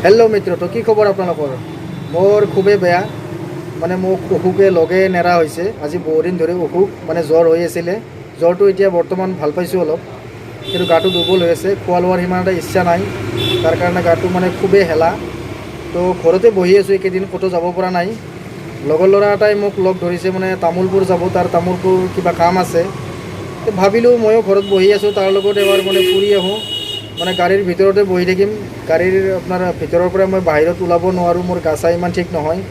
Hello' মিত্ৰ, তো কি খবৰ আপোনালোকৰ? মোৰ খুবেই বেয়া, মানে মোক অসুখে লগে নেৰা হৈছে। আজি বহুদিন ধৰি অসুখ, মানে জ্বৰ হৈ আছিলে। জ্বৰটো এতিয়া বৰ্তমান ভাল পাইছোঁ অলপ, কিন্তু গাটো দুৰ্বল হৈ আছে। খোৱা লোৱাৰ সিমান এটা ইচ্ছা নাই, তাৰ কাৰণে গাটো মানে খুবেই হেলা। তো ঘৰতে বহি আছোঁ এইকেইদিন, ক'তো যাব পৰা নাই। লগৰ ল'ৰা এটাই মোক লগ ধৰিছে, মানে তামোলপুৰ যাব, তাৰ তামোলপুৰ কিবা কাম আছে। তো ভাবিলোঁ ময়ো ঘৰত বহি আছোঁ, তাৰ লগত এবাৰ মানে ফুৰি আহোঁ। মানে গাড়ীৰ ভিতৰতে বহি থাকিম, গাড়ীৰ আপোনাৰ ভিতৰৰ পৰা মই বাহিৰত ওলাব নোৱাৰোঁ, মোৰ গা চা ইমান ঠিক নহয়।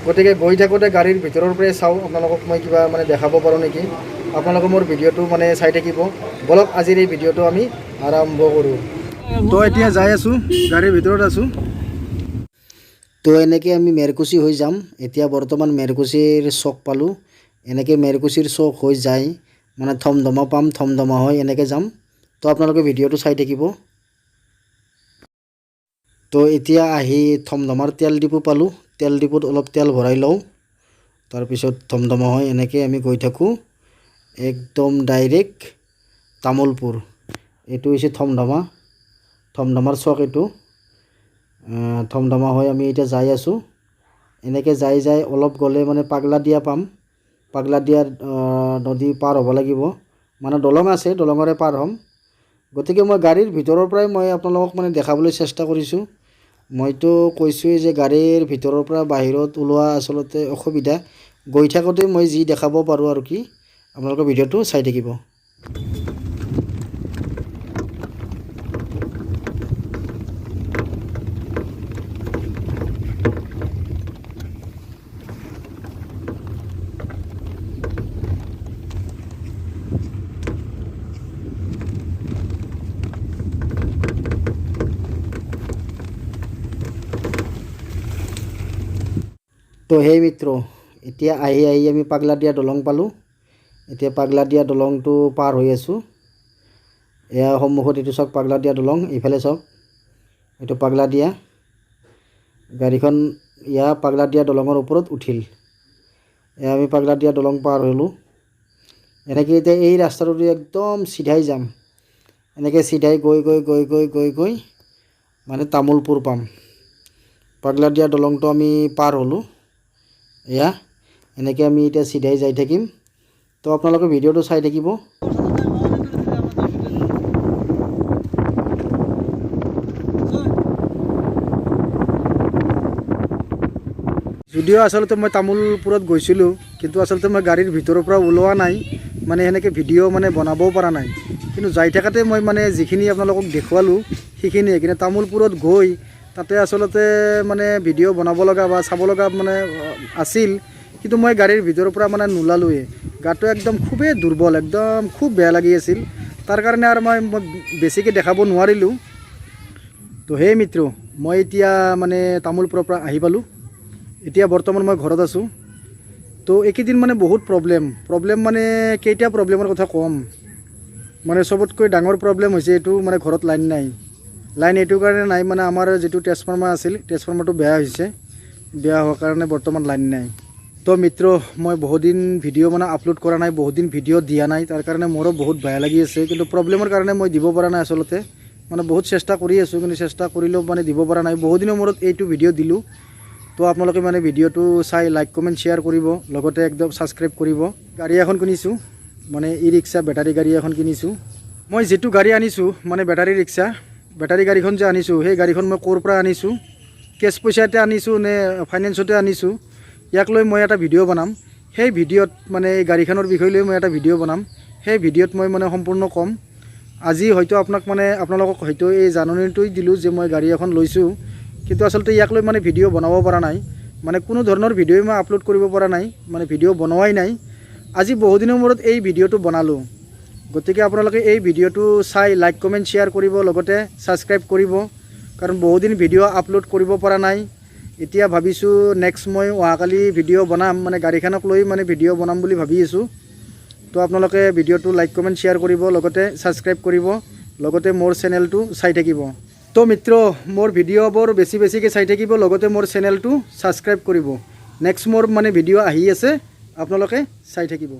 গতিকে গৈ থাকোঁতে গাড়ীৰ ভিতৰৰ পৰাই চাওঁ আপোনালোকক মই কিবা মানে দেখাব পাৰোঁ নেকি। আপোনালোকে মোৰ ভিডিঅ'টো মানে চাই থাকিব। ব'লক, আজিৰ এই ভিডিঅ'টো আমি আৰম্ভ কৰোঁ। তো এতিয়া যাই আছোঁ, গাড়ীৰ ভিতৰত আছোঁ। তো এনেকৈ আমি মেৰকুচি হৈ যাম। এতিয়া বৰ্তমান মেৰকুচিৰ চক পালোঁ। এনেকৈ মেৰকুচিৰ চক হৈ যায় মানে থমধমা পাম, থমধমা হৈ এনেকৈ যাম। তো আপোনালোকে ভিডিঅ'টো চাই থাকিব। তো এতিয়া আহি থমধমাৰ তেল ডিপু পালোঁ। তেল ডিপুত অলপ তেল ভৰাই লওঁ, তাৰপিছত থমধমা হৈ এনেকৈ আমি গৈ থাকোঁ একদম ডাইৰেক্ট তামোলপুৰ। এইটো হৈছে থমধমা, থমধমাৰ চক এইটো। থমধমা হৈ আমি এতিয়া যাই আছোঁ। এনেকৈ যাই যাই অলপ গ'লে মানে পাগলাদিয়া পাম। পাগলাদিয়াৰ নদী পাৰ হ'ব লাগিব, মানে দলং আছে, দলঙৰে পাৰ হ'ম। গতিকে মই গাড়ীৰ ভিতৰৰ পৰাই মই আপোনালোকক মানে দেখাবলৈ চেষ্টা কৰিছোঁ। মইতো কৈছোঁৱেই যে গাড়ীৰ ভিতৰৰ পৰা বাহিৰত ওলোৱা আচলতে অসুবিধা। গৈ থাকোঁতে মই যি দেখাব পাৰোঁ আৰু কি, আপোনালোকে ভিডিঅ'টো চাই থাকিব। তো সেই মিত্ৰ, এতিয়া আহি আহি আমি পাগলাদিয়া দলং পালোঁ। এতিয়া পাগলাদিয়া দলংটো পাৰ হৈ আছোঁ। এয়া সন্মুখত এইটো চাওক পাগলাদিয়া দলং, এইফালে চাওক এইটো পাগলাদিয়া। গাড়ীখন এয়া পাগলাদিয়া দলঙৰ ওপৰত উঠিল। এয়া আমি পাগলাদিয়া দলং পাৰ হ'লোঁ। এনেকৈ এতিয়া এই ৰাস্তাটোদি একদম চিধাই যাম। এনেকৈ চিধাই গৈ গৈ গৈ গৈ গৈ গৈ মানে তামোলপুৰ পাম। পাগলাদিয়া দলংটো আমি পাৰ হ'লোঁ। এয়া এনেকৈ আমি এতিয়া চিধাই যাই থাকিম। তো আপোনালোকে ভিডিঅ'টো চাই থাকিব। যদিও আচলতে মই তামোলপুৰত গৈছিলোঁ, কিন্তু আচলতে মই গাড়ীৰ ভিতৰৰ পৰা ওলোৱা নাই, মানে সেনেকৈ ভিডিঅ' মানে বনাবও পৰা নাই। কিন্তু যাই থাকোঁতে মই মানে যিখিনি আপোনালোকক দেখুৱালোঁ সেইখিনিয়ে। কিন্তু তামোলপুৰত গৈ তাতে আচলতে মানে ভিডিঅ' বনাব লগা বা চাব লগা মানে আছিল, কিন্তু মই গাড়ীৰ ভিতৰৰ পৰা মানে নোলালোৱেই। গাটো একদম খুবেই দুৰ্বল, একদম খুব বেয়া লাগি আছিল, তাৰ কাৰণে আৰু মই বেছিকৈ দেখাব নোৱাৰিলোঁ। তো সেই মিত্ৰ, মই এতিয়া মানে তামোলপুৰৰ পৰা আহি পালোঁ। এতিয়া বৰ্তমান মই ঘৰত আছোঁ। তো এইকেইদিন মানে বহুত প্ৰব্লেম, প্ৰব্লেম মানে কেইটা প্ৰব্লেমৰ কথা ক'ম, মানে চবতকৈ ডাঙৰ প্ৰব্লেম হৈছে এইটো, মানে ঘৰত লাইন নাই। লাইন এইটো কাৰণে নাই, মানে আমাৰ যিটো ট্ৰেন্সফৰ্মাৰ আছিল, ট্ৰেন্সফৰ্মাৰটো বেয়া হৈছে, বেয়া হোৱাৰ কাৰণে বৰ্তমান লাইন নাই। তো মিত্ৰ, মই বহুদিন ভিডিঅ' মানে আপলোড কৰা নাই, বহুদিন ভিডিঅ' দিয়া নাই, তাৰ কাৰণে মোৰো বহুত বেয়া লাগি আছে। কিন্তু প্ৰব্লেমৰ কাৰণে মই দিব পৰা নাই আচলতে, মানে বহুত চেষ্টা কৰি আছোঁ, কিন্তু চেষ্টা কৰিলেও মানে দিব পৰা নাই। বহুদিনৰ মূৰত এইটো ভিডিঅ' দিলোঁ। তো আপোনালোকে মানে ভিডিঅ'টো চাই লাইক কমেণ্ট শ্বেয়াৰ কৰিব, লগতে একদম ছাবস্ক্ৰাইব কৰিব। গাড়ী এখন কিনিছোঁ, মানে ই ৰিক্সা বেটাৰী গাড়ী এখন কিনিছোঁ। মই যিটো গাড়ী আনিছোঁ মানে বেটাৰী ৰিক্সা, বেটাৰী গাড়ীখন যে আনিছোঁ, সেই গাড়ীখন মই ক'ৰ পৰা আনিছোঁ, কেছ পইচাতে আনিছোঁ নে ফাইনেন্সতে আনিছোঁ, ইয়াক লৈ মই এটা ভিডিঅ' বনাম। সেই ভিডিঅ'ত মানে এই গাড়ীখনৰ বিষয় লৈ মই এটা ভিডিঅ' বনাম। সেই ভিডিঅ'ত মই মানে সম্পূৰ্ণ ক'ম। আজি হয়তো আপোনাক মানে আপোনালোকক হয়তো এই জাননীটোৱেই দিলোঁ যে মই গাড়ী এখন লৈছোঁ, কিন্তু আচলতে ইয়াক লৈ মানে ভিডিঅ' বনাব পৰা নাই, মানে কোনো ধৰণৰ ভিডিঅ'ই মই আপলোড কৰিব পৰা নাই, মানে ভিডিঅ' বনোৱাই নাই। আজি বহুদিনৰ মূৰত এই ভিডিঅ'টো বনালোঁ। গতিকে আপোনালোকে এই ভিডিঅ'টো চাই লাইক কমেণ্ট শ্বেয়াৰ কৰিব, লগতে ছাবস্ক্ৰাইব কৰিব, কাৰণ বহুদিন ভিডিঅ' আপলোড কৰিব পৰা নাই। এতিয়া ভাবিছোঁ নেক্সট মই অহাকালি ভিডিঅ' বনাম, মানে গাড়ীখনক লৈ মানে ভিডিঅ' বনাম বুলি ভাবি আছোঁ। তো আপোনালোকে ভিডিঅ'টো লাইক কমেণ্ট শ্বেয়াৰ কৰিব, লগতে ছাবস্ক্ৰাইব কৰিব, লগতে মোৰ চেনেলটো চাই থাকিব। তো মিত্ৰ, মোৰ ভিডিঅ'বোৰ বেছি বেছিকৈ চাই থাকিব, লগতে মোৰ চেনেলটো ছাবস্ক্ৰাইব কৰিব। নেক্সট মোৰ মানে ভিডিঅ' আহি আছে, আপোনালোকে চাই থাকিব।